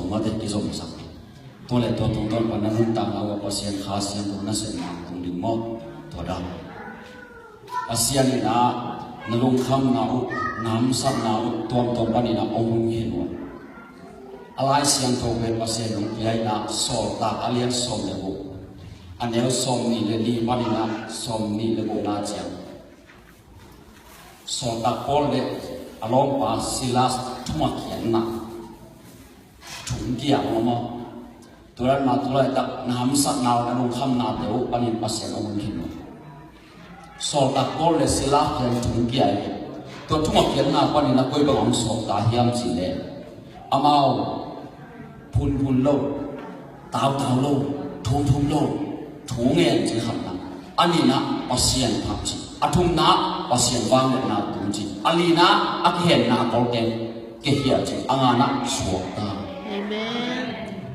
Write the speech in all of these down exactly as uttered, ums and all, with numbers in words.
Mate kizom sak. Tua le tua tungtawn pan na nuntakna uh ah Pasian Kha Siangtho nasepna tung ding maw? Tua dan. Pasian in ah na lungkhamna uh, na hamsatna uh tuamtuam panin ah hong hun khin uh. A Lai Siangtho pen Pasian hong pia in ah Sawltak a lian sawm le guk, a neu sawm nih le li panin ah sawm nih le gukna ciang Sawltak Paul le a lawmpa Silas thungakkhiatna, thungia maw maw. Tua dan mah tu laitak na hamsatna uh, na lungkhamnate uh panin Pasian hong hun khin uh. Sawltak Paul le Silas pen thungia hi. Tua thungakkhiatna panin a koi bang hong suakta hiam cih leh, amau phunphun lo, tautau lo, thumthum lo, thu ngen ci khatna. A nihna Pasian phat ci. A thumna Pasian vangliatna tung ci. A lina a kihenna a kolteng kekhia ci. A ngana suakta. Amen.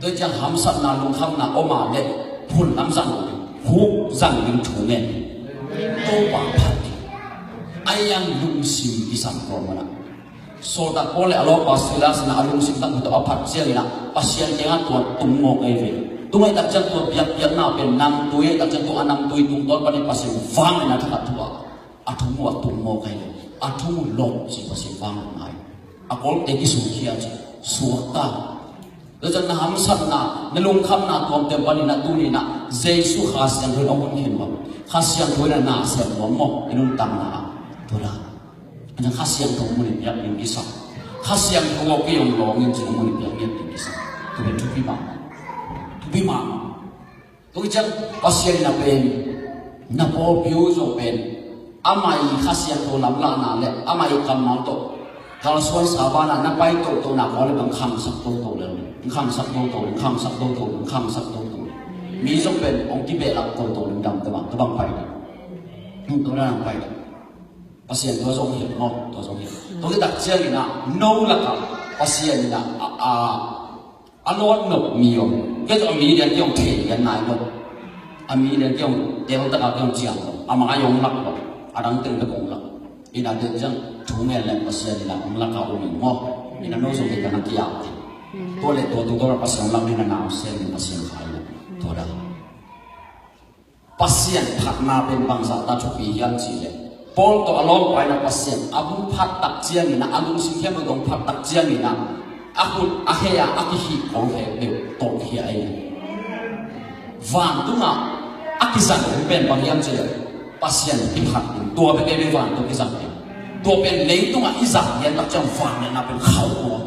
Tua ciang hamsatna lungkhamna om a leh phun lam zang lo ding, khuk zang ding, thu ngen. Amen. Topa phat ding. A iang lungsim kisam ko mana. Sawltak Paul le a lawmpa Silas in a lungsim tak tawh a phat ciangin ah Pasian kiangah tua tung mawk ahi ve. Tung ahih tak ciang tua biakpiakna pen namtui ahih tak ciang tua a namtui tungtawn panin Pasian vangliatna thakhat thu a, a thu mu a tung mawk ahi ve. A thu mu lawh ci Pasian vangliatna ahi. A kolte kisukkhia ci, suakta. Tua ciang na hamsatna, na lungkhamna tuamtuam panin ah tuni in ah Jesu Kha Siangtho in hong hun khin maw. Kha Siangtho in ah na sem nuam maw, i nuntakna ah. Tua dan. Kha Siangtho mun i piak ding kisam. Kha Siangtho aw kei hong lawng in ci-in mun i piak ding kisam. Tua pen thupi mahmah. Thupi mahmah. Tua ciang Pasian in a pen na pawlpi uh zong pen amah i Kha Siangtho lamlahna le amah i kammal tawh kalsuan sa banah na pai tohtohna kawng le bang khangsak toto le, khangsak toto, khangsak toto, khangsak toto. Mi zong pen hong kibehlap toto le, dam tua bang, tua bang pai. Tua bang pai. Pasian tua zong hilh maw, tua zong hilh. Tua hi tak ciangin ah no lakah Pasian in ah a, a, a lawt nop mi om. Kei zong a mi lian kei hong thei lian nai lo. A mi lian kei hong tel takah kei hong ciam lo. A mai hong lak lo. A dang teng bek hong lak. Ina den ciang thu ngen leng Pasian in ah hong lakah om in maw. Ina no zong kei ka na kiak. Tua le tua tu tua Pasian hong lak ding na na sem in Pasian khai lo. Tua dan. Pasian phatna pen bangzah ta thupi hiam cih leh, Paul tawh a lawmpa in ah Pasian a hong phat tak ciangin ah, a lungsim khempeuh tawh hong phat tak ciangin ah, a khut a khe a, a kikhih khawng khempeuh tawlkhia ahi. Vantungah a kizang pen bang hiam cih leh, Pasian kiphat ding, tua bek ahi ve vantung kizang pen. Tua pen leitungah i zang lian tak ciang vangliatna pen khauh maw.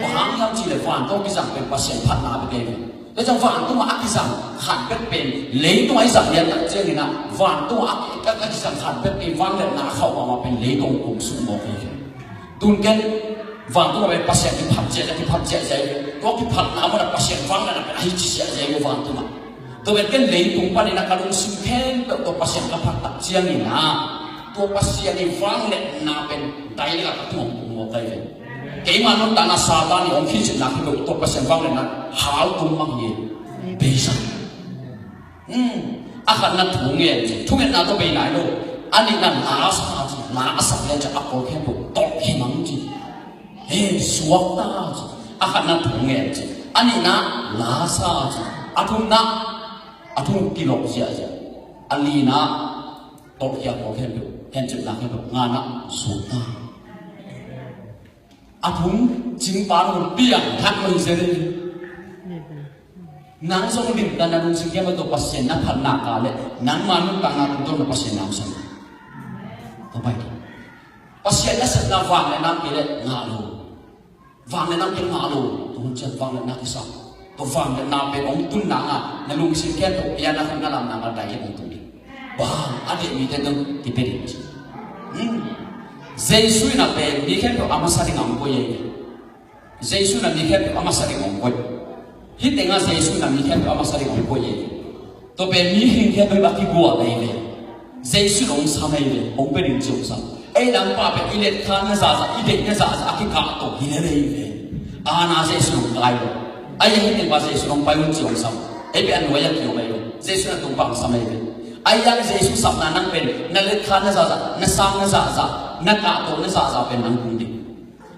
Bang hang hiam cih leh vantung kizang pen Pasian phatna bek ahi ve. Tua ciang vantungah a kizang khat bek pen leitungah i zang lian tak ciangin ah, vantungah a ki, a, a kizang khat bek pen vangliatna a khauh mahmah pen leitung kum sung mawk hi. Tun ken vantungah pen Pasian kiphat ciahciah, kiphat ciahciah hi. Tua kiphatna munah Pasian vangliatna pen a hi ci ciahciah hi vantungah. Tua pen ken leitung panin ah ka lungsim khempeuh tua Pasian ka phat tak ciangin ah, tua Pasian i vangliatna pen dailak a tung kum mawk hi. Keima nuntakna Satan i hong khihsitna khempeuh tawh Pasian vangliatna hal tung mang hi. Beisa. Hmm. A khatna thu ngen ci, thungetna tawh bei nai lo. A nihna la sa ci, la a sak lian ci, a kawl khempeuh tawlh hi mang ci. He, suakta ci. A khatna thu ngen ci. A nihna la sa ci. A thumna a thu kilawh ziahziah. A lina tawlhkhia kawl khempeuh, hencipna khempeuh, ngana suakta. A thum cingpa nung piang thak lo hi zel hi. Nang zong limtan na lungsim khempeuh tawh Pasian na phat nak leh nangma nuntakna tungtawn na Pasian na hong sem. Tua pai. Pasian na sepna vangliatna kei leh ngah lo. Vangliatna kei ngah lo. Tua hun ciang vangliatna kisa. Tua vangliatna pen hong tun nang a, na lungsim khempeuh pia na khut na lam nang a dai hi hong tun ding. Bang a deih mite tawh kipia ding ci. Hmm. Jesu in a pen mi khempeuh a masa ding a hong koih hi. Jesu in a mi khempeuh a masa ding a hong koih. Hih tengah Jesu in a mi khempeuh a masa ding a hong koih hi. Tua pen mi khempeuh a kigual hi ve. Jesu in hong sam hi ve. Hong pia ding ci hong sam. Ei lampa pen i letkhan na zahzah, i deih na zahzah a kikah tawh hi lel hi ve. A na Jesu in hong kai lo. Ei hih tengah Jesu in hong pai un ci hong sam. Ei pen a nuai a ki-om hi ve. Jesu in a tung pan hong sam hi ve. Ei ang Jesu sapna nang pen na letkhan na zahzah, na sang na zahzah, na kah tawh na zahzah pen nang tung ding.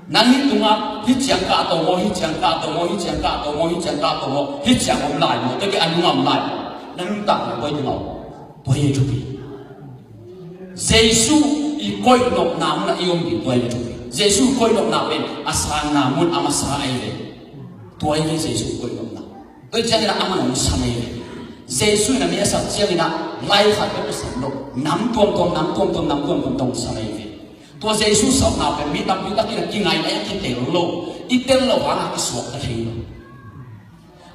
Nang hih tungah hih ciang kah to maw, hih ciang kah to maw, hih ciang kah to maw, hih ciang kah to maw, hih ciang om lai maw, tawh kei a nungah om lai maw? Na nuntakna koi tungah om? Tua hi thupi. Jesu i koihnopna munah i om ding tua hi thupi. Jesu i koihnopna pen a sanna mun a masa ahi ve. Tua hi ve Jesu i koihnopna. Tua ciangin a man hong sam ahi ve. Jesu in a mi a sak ciangin a lai khat peuh a sam lo. Nam tuamtuam, nam tuamtuam, nam tuamtuam tawh hong sam ahi ve. Tua Jesu sapna pen mi tampi takin a kingaina a kitel lo. I tel lo hangah kisuakta thei lo.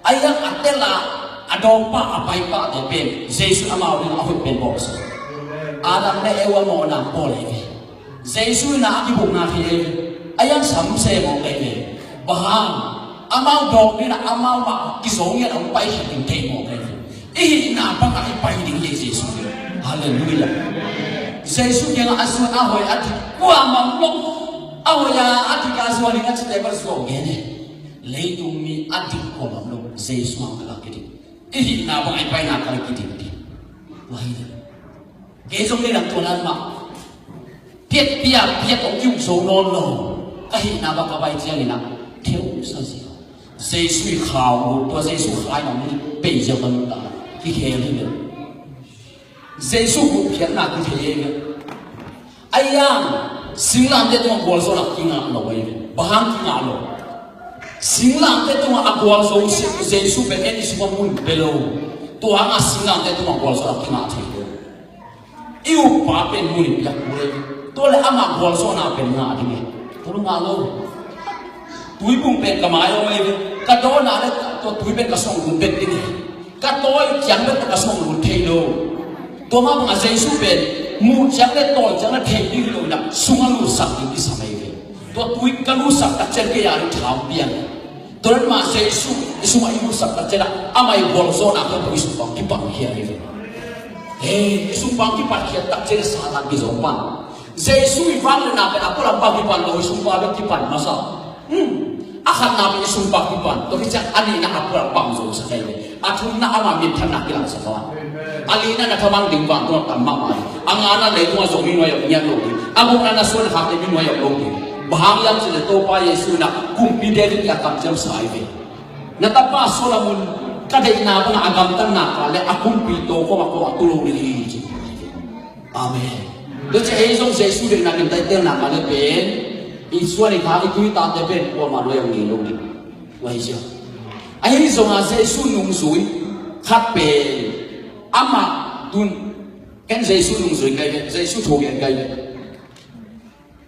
Ahi hang a tel a, a dawngpa a paipahte pen Jesu amau dingin a hoih pen bawlsia. Adam le Eva mawhna bawl ahi ve. Jesu in a kibukna thei ahi ve. Ahi hang samsia mawk ahi ve. Bang hang? Amau dawng dingin a amau mah kizong in a hong paikhiat ding thei mawk ahi ve. I hihna bangah i pai ding hi Jesu ding. Halleluiah. Jesu kiangah a zuan a hoih a dik kuamah om lo. A hoih a a dik a zuan ding a cite bel zuau gen hi. Leitung mi a dik kuamah om lo. Jesu hang kalak kidik. I hihna bangah i paina kalak kidik ding. Tua hi ding. Kei zong ni lam tua nan mah. Piat piat piat ong kium zo nawn lo. Ka hihna bang ka pai ciangin a theu sa zia. Jesu i khau tua Jesu khai nong ni pei ziau kan ta. Kikhel hi lo. Jesu gupkhiatna kithei hi lo. Ahi hang singlamteh tungah gualzawhna kingah lo ahi ve. Bang hang kingah lo? Singlamteh tungah a gualzo Jesu pen en i sungah mun pia lo. Tua hangah singlamteh tungah gualzawhna kingah thei lo. I uppa pen mun i piak kul ahi ve. Tua le amah gualzawhna pen ngah ding hi. Tua ngah lo. Tuibung pen ka mai om ahi ve. Ka dawn a le tua tui pen ka song lut bek ding hi. Ka tawi ciang bek ka song lut thei lo. Tua mah bangah Jesu pen muh ciang le tawi ciang le thei ding hi lo in a sungah lutsak ding kisam ahi ve. Tua tui ka lutsak tak ciang kei a ding tha hong piang. Tua mah Jesu i sungah i lutsak tak ciangin amah i gualzawhna khempeuh i sung pan kipatkhia hi ve. He, i sung pan kipatkhia tak ciangin Satan kizom pan. Jesu i vangliatna pen a pualam pan kipan lo, i sung pan bek kipan masa. Hmm. A khatna pen i sung pan kipan. Tua hi ciang a nihna a pualam pan zo sa hi ve. A thumna ama minthanna kilangsak a. A lina na thamang ding vantungah tam mahmah ding. A ngana leitungah zong mi nuai-ah ngiat lo ding. A gukna na suan khak le mi nuai-ah lo ding. Bang hang hiam cih leh Topa Jesu in a kumpi David kiang kamciam sa hi ve. Na tapa Solomon ka deihna bangah a gamtatna kal le a kumpi tawh kawmah kawmah tu lo ding hi ci. Amen. Tua ciah ei zong Jesu deihna limtaih telna kal le pen i suan i khak i tui tate pen kuamah nuai-ah ngei lo ding. Tua hi sia. Ahi zongah Jesu nungzui khat pen amah tun ken Jesu nungzui kai ve, Jesu thu gen kai ve.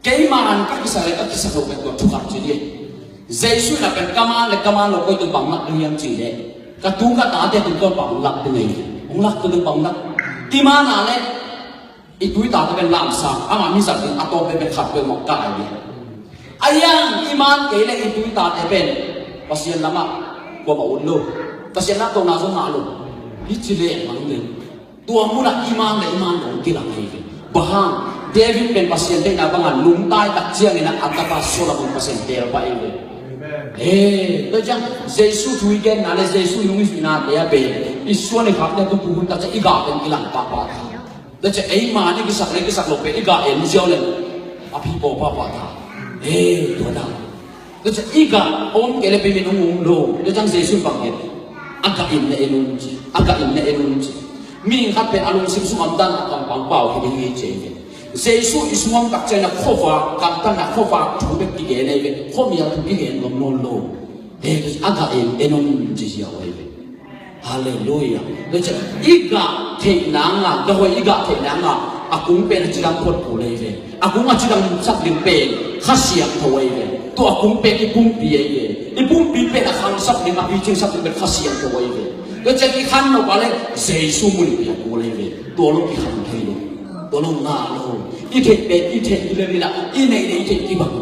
Keimah an ka kisak le ka kisak lo pen tua thu khat ci dih. Jesu in a pen ka man le ka man lo koi tun bang lak ding hiam cih leh ka tu ka tate tun tua bang lak ding hi. Hong lak tun bang lak. I man a le i tui tate pen lamsang, amah mizat ding a tawp pen khat peuhmah kai ding. Ahi hang i man kei le i tui tate pen Pasian lamah kuamah ut lo. Pasian lamah tawpna zong ngah lo. Hi ci le mang ding. Tua munah i man le i man lo kilang hi ve. Bang hang? David pen Pasian deihna bangah lungtai tak ciangin a tapa Solomon Pasian teel pah hi ve. He, tua ciang Jesu thu i genna le Jesu nungzuihnate a pen i suan i khakte a tupu hun tak ciang i gah pen kilang pahpah. Tua ciang ei man i kisak le kisak lo pen i gah en ziau le a phi paw pahpah ta. He, tua dan. Tua ciang i gah om kei le pen min hong um lo. Tua ciang Jesu in bang gen? A gah in na en un ci. A gah in na en un ci. Mihing khat pen a lungsim sung gamtatna kampang pau hi ding hi ci hi. Jesu i sung om tak ciangin a khuavak, gamtatna khuavak thu bek kigen ahi ve. Khuamial thu kigen ngam nawn lo. He, tua ciang a gah in en un ci ziau ahi ve. Halleluiah. Tua ciang i gah theih nanga, gah hoih i gah theih nanga a kung pen a cidam phot kul ahi ve. A kung a cidamsak ding pen Kha Siangtho ahi ve. Tua a kung pen i pumpi ahi ve. I pumpi pen a khangsak ding, a picingsak ding pen Kha Siangtho ahi ve. Tua ciang i khan lo pa le Jesu mun i piak kul ahi ve. Tua lo kikhang thei lo. Tua lo ngah lo. I theih pen i theih hi le ni la, i neih le i theih kibang.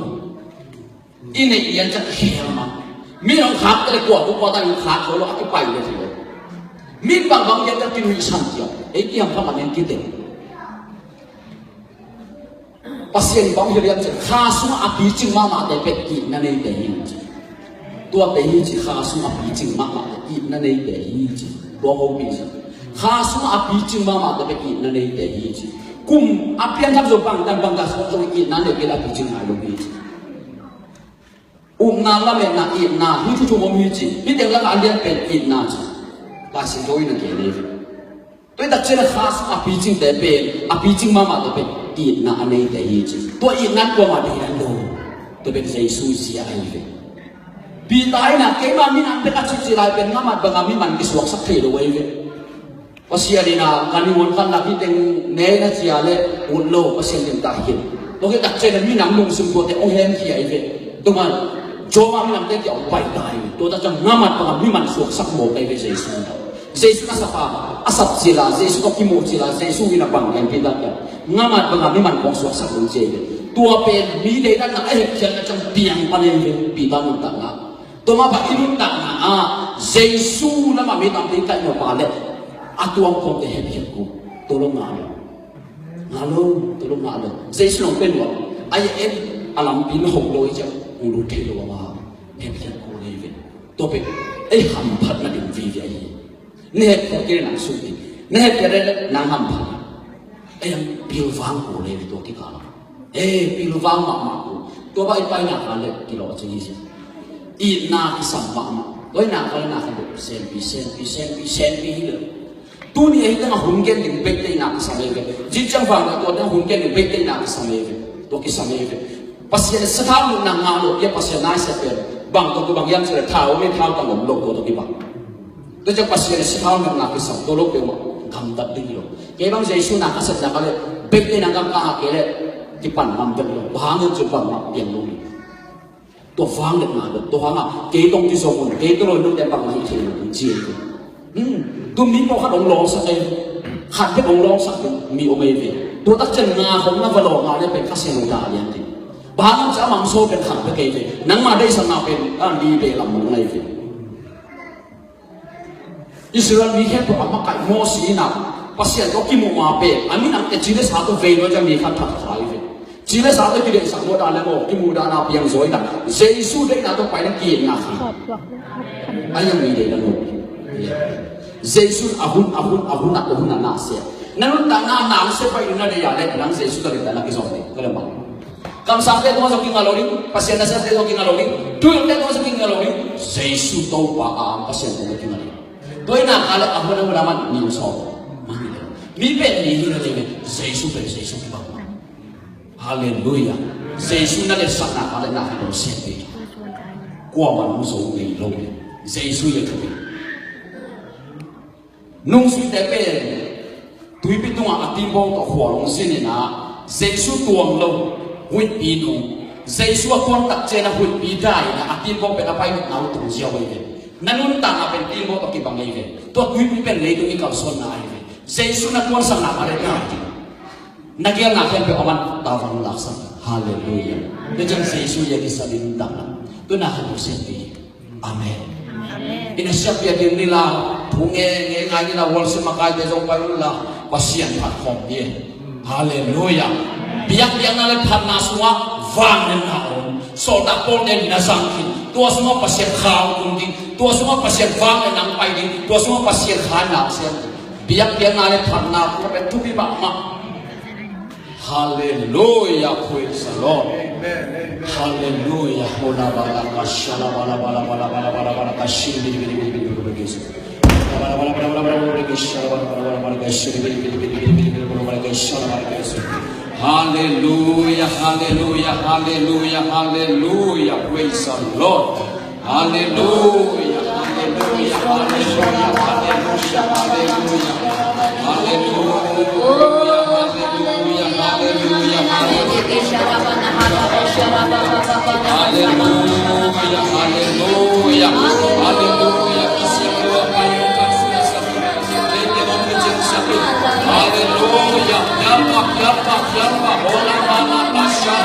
I neih lian ciang khel mah. Mi hong khak te le kua, kua ta hong khak zo lo a kipai le thei lo. Mi bangbang lian ciang kinuihsan ciang ei kiam pha man en kitel. Pasian bang hi lian ciang kha sungah a picing mahmahte pen itna neite hi ci. Tuate hi ci, kha sungah a picing mahmahte itna neite hi ci. Tua hopih ci. Kha sungah a picing mahmahte pen itna neite hi ci. Kum a pianthak zo bangtan bangtan sungah zong itna nei kei le a picing nai lo hi ci. Ukna, lametna, itna, hih thu thum om hi ci. Hih teng lakah a lian pen itna ci. Lai Siangtho in a gen hi. Tua hi tak ciangin a kha sung a picingte pen, a picing mahmahte pen itna a neite hi ci. Tua itna in kuamah deidan lo. Tua pen Jesu zia ahi ve. Peter in a, keima minam bek a cihcih lai pen ngamat banga miman kisuaksak thei lo ahi ve. Pasian in a, ka ningon khat lak hi teng ne na ci a leh ut lo, Pasian limtak hi. Tua khit tak ciangin minam lungsim tuate hong hemkhia hi ve. Tua man Roma minamte kiang hong pai ta hi. Tua tak ciang ngamat banga miman suaksak mawk ahi ve Jesu in a. Jesu in a sap a, a sap cil a, Jesu tawh kimuh cil a, Jesu in a bang gen Peter kiang, ngamat banga miman kong suaksak ding ci hi. Tua pen mi deidanna a hepkhiatna ciang piang pan hi ve, Peter nuntakna. Tua mah bang i nuntakna ah Jesu lamah mi tamte i kaih nop a leh a tuamtuamte hepkhiat kul. Tua lo ngah lo. Ngah lo, tua lo ngah lo. Jesu in hong pia nuam. Ai en, a lampi na hong lo hi ciang hong lut thei lo a, hepkhiat kul hi ve. Tua pen ei hamphatna ding vive ahi. Na hepkhiat kei leh nang suk ding. Na hepkhiat leh nang hamphat. Ei ang pilvang kul hi ve tua kikal ah. Ei pilvang mahmah kul. Tua bang i paina kal leh kilawhcing hi sia. Itna kisam mahmah. Tua hi nak leh nak leh senpi, senpi, senpi, senpi hi leh. Tuni ahi teng a hun gen ding bek teh itna kisam hi ve. Zing ciang vang leh tua teng a hun gen ding bek teh itna kisam hi ve. Tua kisam hi ve. Pasian sathau nuntakna ngah lo, pia Pasian na i sep pen. Bang tawh kibang hiam cih leh thau om, thau tang om lo, tua tawh kibang. Tua ciang Pasian sathau nuntakna kisam, tua lo peuhmah gamtat ding hi lo. Kei bang Jesu na ka sepna ka leh, bek teh na gamtat kei leh, kipan ngam vet lo. Bang hang hiam cih leh bangmah piang lo hi. Tua vangliatna bek, tua hang a, kei tawh kizom un, kei tawh lo in note bangmah hih thei lo ding ci hi. Hmm, tu mi pawlkhat hong lawngsak ei, khat bek hong lawngsak ding mi om ei ve. Tua tak ciang nga hong na va lawng a leh pen Kha Siangtho dah lian ding. Bang hang hiam cih leh a mangso pen khat bek ei ve. Nangma deihsakna pen a li beh lam mong ei ve. Israel mi khempeuh a makaih Moses in a, Pasian tawh kimuh ma pen a minamte ci le sa tawh vei lua ciang mi khat that kha hi ve. Ci le sa tawh kideihsak lua dan le maw, kimuh dan a piang zaw in a, Jesu deihna tawh pai na ki-itna khi. A hi a mi deihna lo. Jesu a hun, a hun, a hun, a hun a na sia. Na nuntakna na sia pai na deih a leh nang Jesu tawh deihna kizom ding. Ka leh bang Kamsangte tungah zong kingah lo ding, Pasian nasemte tungah kingah lo ding, thuhilhte tungah zong kingah lo ding, Jesu Topa a Pasian tungah kingah ding. Tua hi nak leh a hun a hun a man mi sawm. Mi pen mi hi na ding, Jesu pen Jesu kibang. Halleluiah. Jesu na letsakna ka leh na hi lo sian ding. Kuamah nung zo ngei lo. Jesu hi a thu ding. Nungzuite pen tuipi tungah a teambaw tawh khual hong zin in a, Jesu tuang lo, huihpi nung. Jesu a tuang tak ciangin a huihpi dai in a, a teambaw pen a pai nopna uh tung ziau ahi ve. Na nuntakna pen teambaw tawh kibang ahi ve. Tua tuipi pen leitung i kalsuanna ahi ve. Jesu na tuangsakna kha leh dai ding. Na geelna khempeuh a man tavuan laksak. Halleluiah. Tua ciang Jesu hi a kisa ding nuntakna. Tua na kha nungzuite. Amen. Amen. I na siapiak ding ni la, thu nge nge ngai ni la, worship makaite zong pai un la, Pasian phat khawm ding. Halleluiah. Biakpiakna le phatna sungah vangliatna om. Sawltak Paul pen na zang khin. Tua sungah Pasian kha hong tung ding. Tua sungah Pasian vangliatna hong pai ding. Tua sungah Pasian kha hong siam ding. Biakpiakna le phatna tua pen thupi mahmah. Hallelujah, praise the Lord. Amen, amen. Hallelujah. Hola bala kashala bala bala bala bala bala bala kashi bili bili bili bili bili bili. Bala bala bala bala bala bala kashala bala bala bala bala kashi bili bili bili bili bili bili bala kashala bala kashi. Hallelujah, hallelujah, hallelujah, hallelujah. Praise the Lord. Hallelujah, hallelujah, hallelujah, hallelujah, hallelujah. Hallelujah, hallelujah, hallelujah, hallelujah. Hallelujah, hallelujah, hallelujah. Hallelujah. Yamba, yamba, yamba. Hola, mama, masha,